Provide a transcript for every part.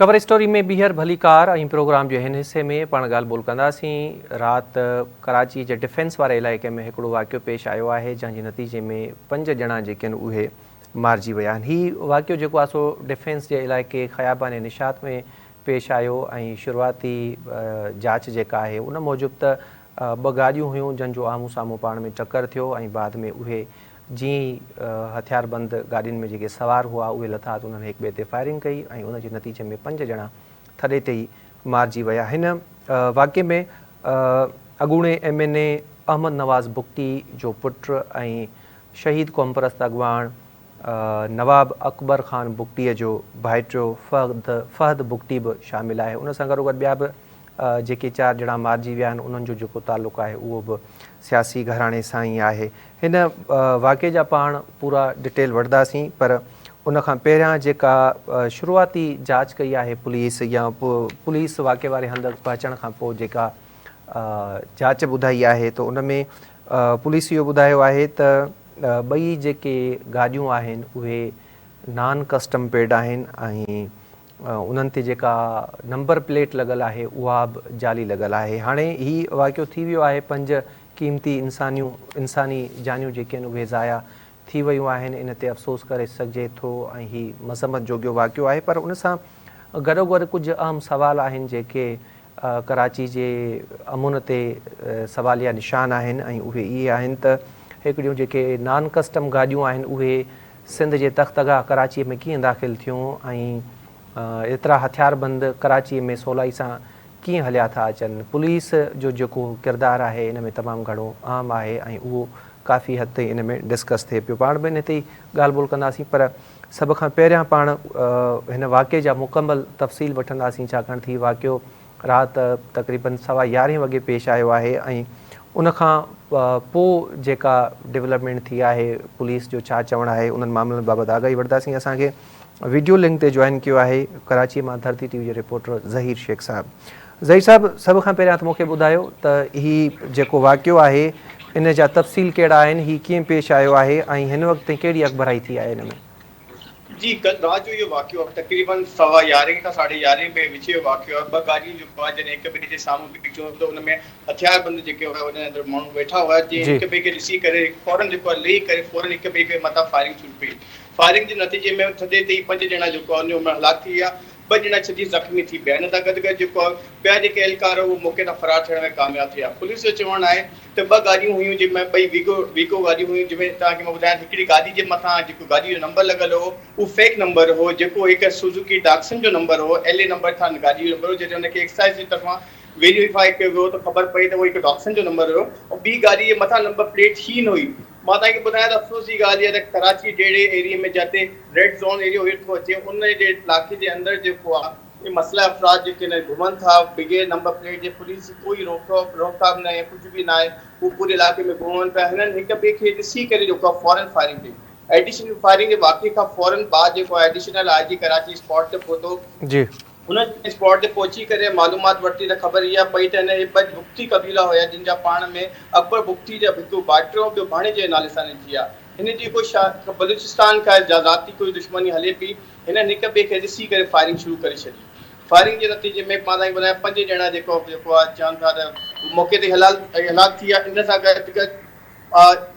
Cover story ۾ ٻيهر ڀليڪار ۽ programme جي هن حصي ۾ پاڻ ڳالهه ٻولهه ڪنداسين. رات ڪراچي جي ڊفينس واري علائقي ۾ هڪڙو واقعو پيش آيو آهي جنهن جي نتيجي ۾ پنج ڄڻا جيڪي آهن اهي مارجي ويا آهن. هي واقعو جيڪو آهي سو ڊفينس جي علائقي خيابان نشاط ۾ پيش آيو ۽ شروعاتي جاچ جيڪا آهي ان موجب ته ٻه گاڏيون هيون جن جو آمهون سامهون پاڻ ۾ ٽڪر ٿيو ۽ بعد ۾ اهي جيئن ئي هٿياربند گاڏين ۾ جيڪي سوار هئا اهي لٿا ته انهن هڪ ٻئي تي فائرنگ ڪئي ۽ ان جي نتيجي ۾ پنج ڄڻا ٿڏي تي ئي مارجي ويا. هن واقعي ۾ اڳوڻي M N A Ahmed Nawaz Bugti جو پٽ ۽ شهيد قومپرست اڳواڻ نواب اڪبر خان بگٽي جو ڀائٽيو فهد بگٽي به شامل آهي. ان سان گڏوگڏ ٻيا به جيڪي چار ڄڻا مارجي ويا آهن انهن جو جيڪو تعلق آهي اهو به سياسي گهراڻي سان ئي آهي. هن واقعي جا پاڻ پورا ڊٽيل وٺنداسين پر ان کان پهريان جيڪا شروعاتي جاچ ڪئي آهي پوليس يا پوليس واقعي واري هنڌ پهچڻ کان پوء جيڪا جاچ ٻڌائي آهي ته ان ۾ پوليس اهو ٻڌايو آهي ته ٻئي جيڪي گاڏيون آهن اهي نان ڪسٽم پيڊ آهن ۽ انهن تي جيڪا نمبر پليٽ لڳل آهي اها به جعلي لڳل آهي. هاڻي هي واقعو ٿي ويو آهي پنج قيمتي انسانيون انساني جانيون جيڪي آهن اهي ضايع ٿي ويون آهن ان تي افسوس ڪري سگهجي ٿو ۽ هي مذمت جوڳيو واقعو آهي پر ان سان گڏوگڏ ڪجهه اهم سوال آهن جيڪي ڪراچي جي امن تي سواليا نشان آهن ۽ اهي اهي آهن ته هڪڙيون جيڪي نان ڪسٽم گاڏيون آهن اهي سنڌ جي تختگاهه ڪراچيء ۾ ڪيئن داخل ٿيون ۽ ايترا هٿياربند ڪراچيء ۾ سولائي سان ڪيئن هليا ٿا اچن؟ پوليس جو جيڪو ڪردار آهي ان ۾ تمام گهڻو اهم آهي ۽ اهو ڪافي حد تائين ان ۾ ڊسڪس ٿئي پيو. پاڻ به ان تي ئي ڳالهه ٻولهه ڪنداسين پر سڀ کان پهريان پاڻ هن واقعي جا مڪمل تفصيل وٺنداسين ڇاڪاڻ ته هي واقعو رات تقريبن سوا يارهين وڳي پيش آيو آهي ۽ ان کان پوء جيڪا ڊولپمينٽ ٿي آهي پوليس جو ڇا چوڻ آهي انهن معاملن بابت آگاهي وٺنداسين اسان کي وڊيو لنڪ تي جوائن ڪيو آهي ڪراچي مان ڌرتي ٽي وي جي رپورٽر ظهير شيخ صاحب ظهير صاحب سڀ کان پهريان ته مون کي ٻڌايو ته هي جيڪو واقعو آهي ان جا تفصيل ڪهڙا آهن هي ڪيئن پيش آيو آهي ۽ هن وقت تائين ڪهڙي اڳڀرائي ٿي آهي ان ۾. جي ڪل رات جو اهو واقعو آهي تقريبن سوا يارهين کان ساڍي يارهين بجي وچ جو واقعو آهي ٻه گاڏيون جيڪو آهي جڏهن هڪ ٻئي جي سامهون بيٺيون ته ان ۾ هٿيار بند جيڪي هئا انهن اندر ماڻهو ويٺا هئا جي هڪ ٻئي کي ڏسي ڪري فورن جيڪو آهي لهي ڪري فورن هڪ ٻئي کي مٿان فائرنگ شروع ڪئي فائرنگ جي نتيجي ۾ ٿڌي تي ئي پنج ڄڻا جيڪو آهي ان ۾ هلاڪ ٿي ويا ٻه ڄڻا شديد زخمي ٿي پيا ان سان گڏ گڏ جيڪو آهي ٻيا جيڪي اهلڪار هئا اهي موقعي تان فرار ٿيڻ ۾ ڪامياب ٿي ويا پوليس جو چوڻ آهي ته ٻه گاڏيون هيون جن ۾ ٻئي ويگو ويگو گاڏيون هيون جن ۾ توهان کي مان ٻڌايان ته هڪڙي گاڏي جي مٿان جيڪو گاڏي جو نمبر لڳل هو اهو فيڪ نمبر هو جيڪو هڪ سوزوڪي ڊاڪسن جو نمبر هو ايل اي نمبر کان گاڏي جو نمبر هو جڏهن ان کي ايڪسائيز جي طرفان ويريفائي ڪيو ويو ته خبر پئي ته اهو هڪ ڊاڪسن جو نمبر هيو ۽ ٻي گاڏي جي مٿان نمبر پليٽ هي نه هئي مان توهان کي ٻڌايان ته افسوس جي ڳالهه اها ته ڪراچي جهڙي ايريي ۾ جتي ريڊ زون ايريو هيٺ ٿو اچي ان جي علائقي جي اندر جيڪو آهي اهي مسلح افراد جيڪي آهن گهمن ٿا بغير نمبر پليٽ جي پوليس جي ڪوئي روڪ روڪٿام ناهي ڪجهه به ناهي هو پوري علائقي ۾ گهمن پيا هنن هڪ ٻئي کي ڏسي ڪري جيڪو آهي فورن فائرنگ ڪئي ايڊيشنل فائرنگ جي واقعي کان فورن بعد جيڪو آهي ايڊيشنل I جي ڪراچي اسپاٽ تي پهتو جي. هن اسپاٽ تي پهچي ڪري معلومات ورتي ته خبر اها پئي ته هن اهي ٻه بگٽي قبيلا هيا جن جا پاڻ ۾ اڪبر بگٽي جا هڪ ڀائٽيو ٻيو ڀاڻيجي جي نالي سان ٿي ها. هن جي ڪو بلوچستان کان ذاتي ڪوئي دشمني هلي پئي. هنن هڪ ٻئي کي ڏسي ڪري فائرنگ شروع ڪري ڇڏي. فائرنگ جي نتيجي ۾ مان توهان کي ٻڌايان پنج ڄڻا جيڪو جيڪو آهي چون ٿا ته موقعي تي هلاڪ ٿي ويا ان سان گڏ گڏ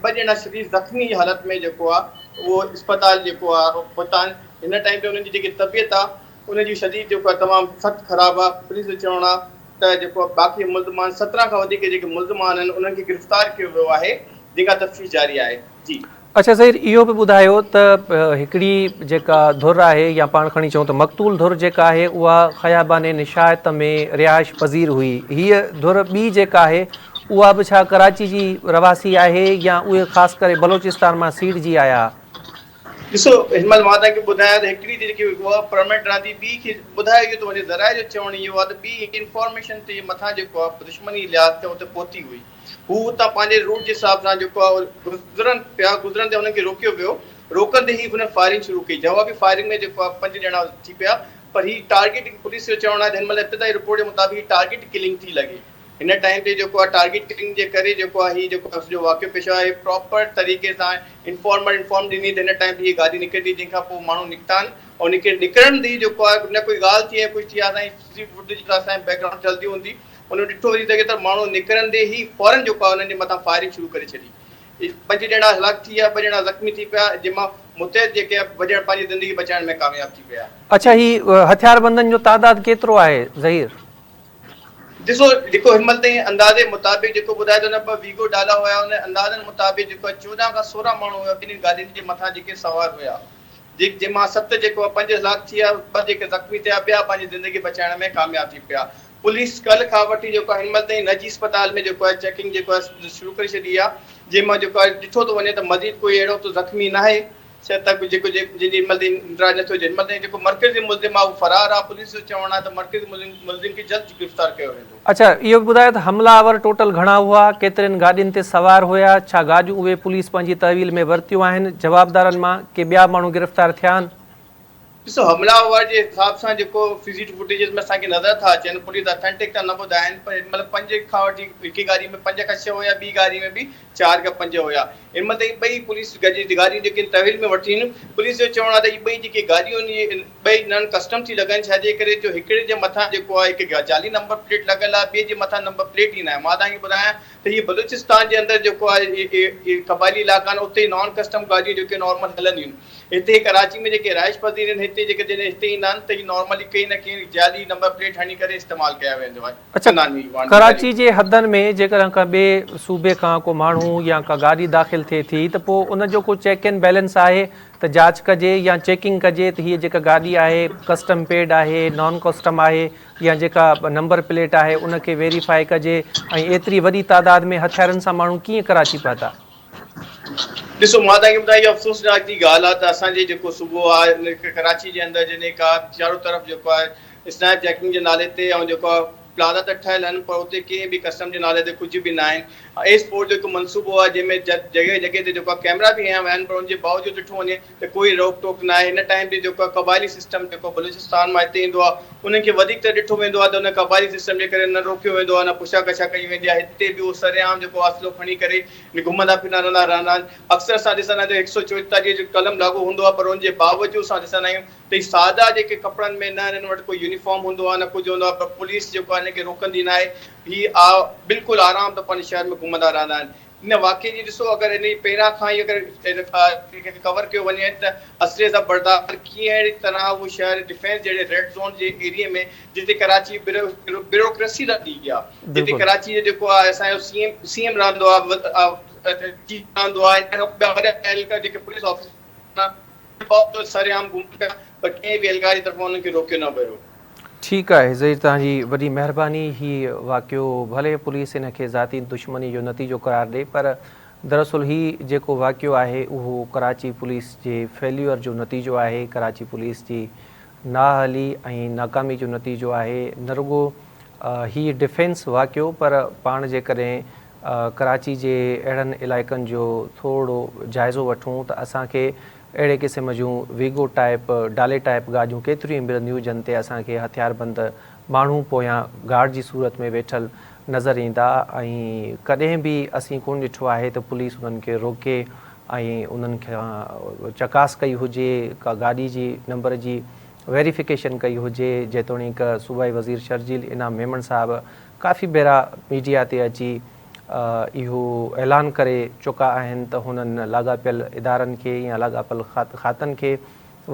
ٻه ڄڻا شديد زخمي حالت ۾ جيڪو آهي اهو اسپتال جيڪو آهي پهتا آهن. هن ٽائيم تي انهن جي جيڪي طبيعت آهي ان جي شديد جيڪو آهي تمام سخت خراب آهي پوليس جو چوڻ آهي ته جيڪو باقي ملزمان 17 کان وڌيڪ جيڪي ملزمان آهن انهن کي گرفتار ڪيو ويو آهي جيڪا تفتيش جاري آهي جي. اڇا ظهير اهو به ٻڌايو ته هڪڙي جيڪا ڌر آهي يا پاڻ کڻي چئون ته مقتول ڌر جيڪا آهي اها خيابان نشايت ۾ رهائش پذير هئي هيء ڌر ٻي جيڪا آهي اها به ڇا ڪراچي جي رهواسي آهي يا اهي خاص ڪري بلوچستان مان سيڙجي آيا؟ ڏسو هن مهل مان توهان کي ٻڌايان ته هڪڙي جيڪي اها پرمنٽ رهندي ٻي کي ٻڌايو اهو ٿو وڃي ذرائع جو چوڻ اهو آهي ته ٻي انفارميشن تي مٿان جيڪو آهي دشمني لحاظ تي اتي پهتي هئي هو اتان پنهنجي روٽ جي حساب سان جيڪو آهي گذرن پيا گذرندي هنن کي روڪيو ويو روڪندي ئي هنن فائرنگ شروع ڪئي جوابي فائرنگ ۾ جيڪو آهي پنج ڄڻا ٿي پيا پر هي ٽارگيٽ پوليس جو چوڻ آهي ته هن مهل ابتدائي رپورٽ جي مطابق هي ٽارگيٽ ڪلنگ ٿي لڳي. هن ٽائيم تي جيڪو آهي ٽارگيٽ ڪلنگ جي ڪري جيڪو آهي هي جيڪو آهي سڄو واقعو پيش آيو آهي پراپر طريقي سان انفارمر انفارم ڏني ته هن ٽائيم تي هي گاڏي نڪرندي جنهن کان پوء ماڻهو نڪتا آهن ۽ نڪري نڪرندي جيڪو آهي نه ڪوئي ڳالهه ٿي ۽ ڪجهه ٿي آهي سائين سي فوٽيج ته اسان جي بيڪ گرائونڊ چلندي هوندي ان ۾ ڏٺو وڃي سگهي ته ماڻهو نڪرندي ئي فورن جيڪو آهي انهن جي مٿان فائرنگ شروع ڪري ڇڏي پنج ڄڻا هلاڪ ٿي ويا ٻه ڄڻا زخمي ٿي پيا جنهن مان متحد جيڪي ٻه ڄڻا پنهنجي زندگي بچائڻ ۾ ڪامياب ٿي پيا. اڇا هي هٿياربندن جو تعداد ڪيترو آهي ظهير؟ ڏسو جيڪو هن مهل تائين اندازي مطابق جيڪو ٻڌائي ٿو نه ٻه ويگو ڊالا هيا ان اندازن مطابق جيڪو آهي 14 کان 16 ماڻهو هيا ٻنهي گاڏين جي مٿان جيڪي سوار هيا جنهن مان ست جيڪو آهي پنج هلاڪ ٿي ويا ٻه جيڪي زخمي ٿيا ٻيا پنهنجي زندگي بچائڻ ۾ ڪامياب ٿي پيا پوليس ڪلهه کان وٺي جيڪو آهي هن مهل تائين نجي اسپتال ۾ جيڪو آهي چيڪنگ جيڪو آهي شروع ڪري ڇڏي آهي جنهن مان جيڪو آهي ڏٺو ٿو وڃي ته مزيد ڪوئي اهڙو ته زخمي ناهي شايد ته جيڪو جنهن جي هن مهل تائين اندراج نه ٿيو هجي. هن مهل تائين جيڪو مرڪزي ملزم آهي اهو فرار آهي. پوليس جو چوڻ آهي ته مرڪزي ملزم کي جلد گرفتار ڪيو ويندو. اڇا اهو به ٻڌايو ته حمله آور ٽوٽل گهڻا هئا، ڪيترين گاڏين تي سوار هيا، ڇا گاڏيون اهي پوليس پنهنجي تحويل ۾ ورتيون آهن، جوابدارن مان ڪي ٻيا ماڻهو گرفتار ٿيا آهن؟ ڏسو حمله آور جي حساب سان جيڪو سي سي ٽي فوٽيجز ۾ اسان کي نظر ٿا اچن پوليس اٿينٽڪ ته نه ٻڌائين پر هن مهل پنج کان وٺي هڪ گاڏي ۾ پنج کان ڇهه هيا ٻي گاڏي ۾ به چار کان پنج هيا. هن مهل تائين ٻئي پوليس گاڏيون جيڪي آهن تحويل ۾ ورتيون آهن. پوليس جو چوڻ آهي ته اهي ٻئي جيڪي گاڏيون آهن اهي ٻئي نان ڪسٽم ٿي لڳن ڇا جي ڪري جو هڪڙي جي مٿان جيڪو آهي هڪ جعلي نمبر پليٽ لڳل آهي ٻئي جي مٿان نمبر پليٽ ئي ناهي. مان توهان کي ٻڌايان ته هي بلوچستان جي اندر جيڪو آهي اهي قبائلي علائقا آهن اتي نان ڪسٽم گاڏيون جيڪي نارمل هلنديون آهن. هتي ڪراچي ۾ جيڪي رهائش پذير آهن هتي جيڪي جڏهن هتي ايندا آهن ته هي نارملي ڪنهن نه ڪنهن جعلي نمبر پليٽ هڻي ڪري استعمال ڪيا ويندو آهي. اڇا ڪراچي جي حدن ۾ جيڪڏهن ڪنهن ٻئي صوبي کان ڪو ماڻهو يا ڪا گاڏي داخل ٿئي ٿي ته پوء ان جو ڪو چيڪ اينڊ بيلنس آهي ته جاچ ڪجي يا چيڪنگ ڪجي ته هيء جيڪا گاڏي آهي ڪسٽم پيڊ آهي نان ڪسٽم آهي يا جيڪا نمبر پليٽ آهي ان کي ويريفائي ڪجي ۽ ايتري وڏي تعداد ۾ هٿيارن سان ماڻهو ڪيئن ڪراچي پهتا؟ ڏسو مان توهان کي ٻڌايان اهو افسوسناڪ جي ڳالهه آهي ته اسان جي جيڪو صوبو آهي ڪراچي جي اندر جنهن ڪا چارو طرف جيڪو آهي اسنيپ جيڪنگ جي نالي تي ۽ جيڪو پلازا ته ٺهيل آهن پر اتي ڪنهن به ڪسٽم جي نالي تي ڪجهه به ناهن. ايس فور جو هڪ منصوبو آهي جنهن ۾ جڳهه جڳهه تي جيڪو آهي ڪئميرا به هنيا ويا آهن پر ان جي باوجود ڏٺو وڃي ته ڪوئي روڪ ٽوڪ ناهي. هن ٽائيم تي جيڪو آهي قبائلي سسٽم جيڪو بلوچستان مان هتي ايندو آهي انهن کي وڌيڪ ته ڏٺو ويندو آهي ته ان قبائلي سسٽم جي ڪري نه روڪيو ويندو آهي نه پڇا ڳڇا ڪئي ويندي آهي هتي به اهو سرعام جيڪو آهي اسلحو کڻي ڪري گهمندا ڦرندا رهندا رهندا آهن. اڪثر اسان ڏسندا آهيون ته 144 جو قلم لاڳو هوندو آهي پر ان جي باوجود اسان ڏسندا آهيون ته هي سادا جيڪي ڪپڙن ۾ نه هنن وٽ ڪو يونيفارم هوندو آهي نه ڪجهه هوندو آهي پر پوليس جيڪو آهي هنن کي روڪندي ناهي هي آ بلڪل آرام سان پنهنجي شهر ۾ گهمندا رهندا آهن ان واقعي جي ڏسو اگر ان جي پهريان کان ئي اگر ڪور ڪيو وڃي ته اصلي سان بردار ڪيئن اهڙي طرح اهو شهر ڊفينس جهڙي ريڊ زون جي ايريي ۾ جتي ڪراچي بيوروڪريسي رهندي آهي جتي ڪراچي جو جيڪو آهي اسان جو سي ايم سي ايم رهندو آهي چيف رهندو آهي ان کان ٻيا وڏا اهلڪار جيڪي پوليس آفيسر باوجود سرعام گم ٿيا پر ڪنهن به اهلڪار جي طرفان انهن کي روڪيو نه ويو. ٺيڪ آهي ظهير توهان جي وڏي مهرباني هي واقعو ڀلي پوليس ان کي ذاتي دشمني جو نتيجو قرار ڏئي پر دراصل هي جيڪو واقعو آهي اهو ڪراچي پوليس جي فيليور جو نتيجو آهي ڪراچي پوليس جي نااهلي ۽ ناڪامي جو نتيجو آهي نه رڳو هي ڊفينس واقعو پر پاڻ جيڪڏهن ڪراچي جي اهڙن علائقن جو ٿورڙو جائزو وٺون ته اسان کي اهڙي قسم جون ويگو ٽائيپ، ڊالي ٽائيپ گاڏيون ڪيتريون ئي ملنديون جن تي اسان کي هٿياربند ماڻهو پويان گارڊ جي صورت ۾ ويٺل نظر ايندا ۽ ڪڏهن به اسين ڪونه ڏٺو آهي ته پوليس انهن کي روڪي ۽ انهن کان چڪاس ڪئي هجي ڪا گاڏي جي نمبر جي ويريفڪيشن ڪئي هجي جيتوڻيڪ صوبائي وزير شرجيل انعام ميمڻ صاحب ڪافي ڀيرا ميڊيا تي اچي اهو اعلان ڪري چڪا آهن ته هنن لاڳاپيل ادارن کي يا لاڳاپيل کاتن کي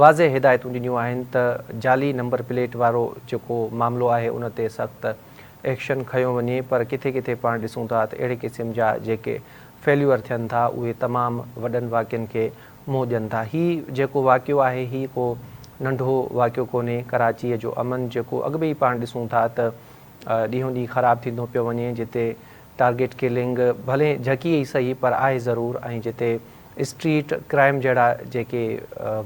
واضح هدايتون ڏنيون آهن ته جعلي نمبر پليٽ وارو جيڪو معاملو آهي ان تي سخت ايڪشن کنيو وڃي پر ڪٿي ڪٿي پاڻ ڏسون ٿا ته اهڙي قسم جا جيڪي فيليور ٿين ٿا اهي تمام وڏن واقعن کي منهن ڏين ٿا هي جيڪو واقعو آهي هي ڪو ننڍو واقعو ڪونهي ڪراچيء جو امن جيڪو اڳ ۾ ئي پاڻ ڏسون ٿا ته ڏينهون ڏينهن خراب ٿيندو پيو وڃي جتي ٽارگيٽ ڪلنگ ڀلي جهڪي ئي سهي پر آهي ضرور ۽ جتي اسٽريٽ ڪرائيم جهڙا جيڪي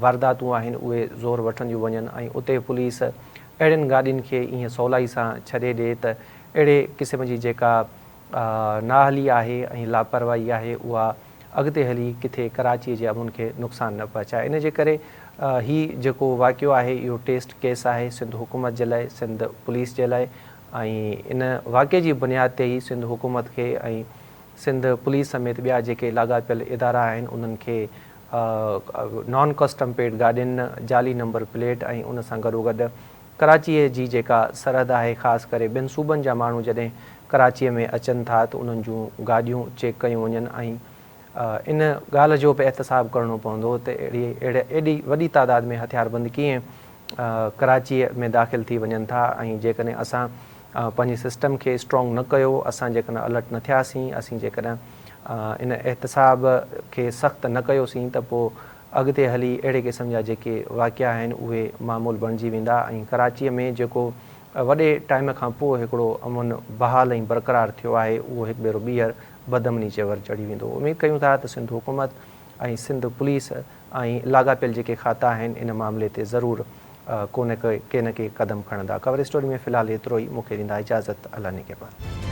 وارداتون آهن اهي زور وٺنديون وڃن ۽ اتي پوليس اهڙين گاڏين کي ائين سولائي سان ڇڏي ڏي ته اهڙي قسم جي جيڪا نااهلي آهي ۽ لاپرواهي آهي اها اڳتي هلي ڪٿي ڪراچي جي امن کي نقصان نه پهچائي ان جي ڪري هي جيڪو واقعو آهي اهو ٽيسٽ ڪيس آهي سنڌ حڪومت جي لاء سنڌ پوليس جي لاء ۽ ان واقعي جي بنياد تي ئي سنڌ حڪومت کي ۽ سنڌ پوليس سميت ٻيا جيڪي لاڳاپيل ادارا آهن انهن کي نان ڪسٽم پيڊ گاڏين، جعلي نمبر پليٽ ۽ ان سان گڏوگڏ ڪراچيء جي جيڪا سرحد آهي خاص ڪري ٻين صوبن جا ماڻهو جڏهن ڪراچيء ۾ اچن ٿا ته انهن جون گاڏيون چيڪ ڪيون وڃن ۽ ان ڳالهه جو به احتساب ڪرڻو پوندو ته اهڙي ايڏي وڏي تعداد ۾ هٿياربند ڪيئن ڪراچيء ۾ داخل ٿي وڃن ٿا ۽ جيڪڏهن اسان پنهنجي سسٽم کي اسٽرانگ نه ڪيو، اسان جيڪڏهن الرٽ نه ٿياسين، اسين جيڪڏهن ان احتساب کي سخت نه ڪيوسين ته پوء اڳتي هلي اهڙي قسم جا جيڪي واقعا آهن اهي معمول بڻجي ويندا ۽ ڪراچيء ۾ جيڪو وڏي ٽائيم کان پوء هڪڙو امن بحال ۽ برقرار ٿيو آهي اهو هڪ ڀيرو ٻيهر بدامني جي ور چڙهي ويندو. اميد ڪيون ٿا ته سنڌ حڪومت ۽ سنڌ پوليس ۽ لاڳاپيل جيڪي کاتا آهن ان معاملي تي ضرور ڪو نه ڪي نه ڪي قدم کڻندا. ڪور اسٽوري ۾ في الحال ايترو ئي مون کي ڏيندا اجازت الله نگهبان.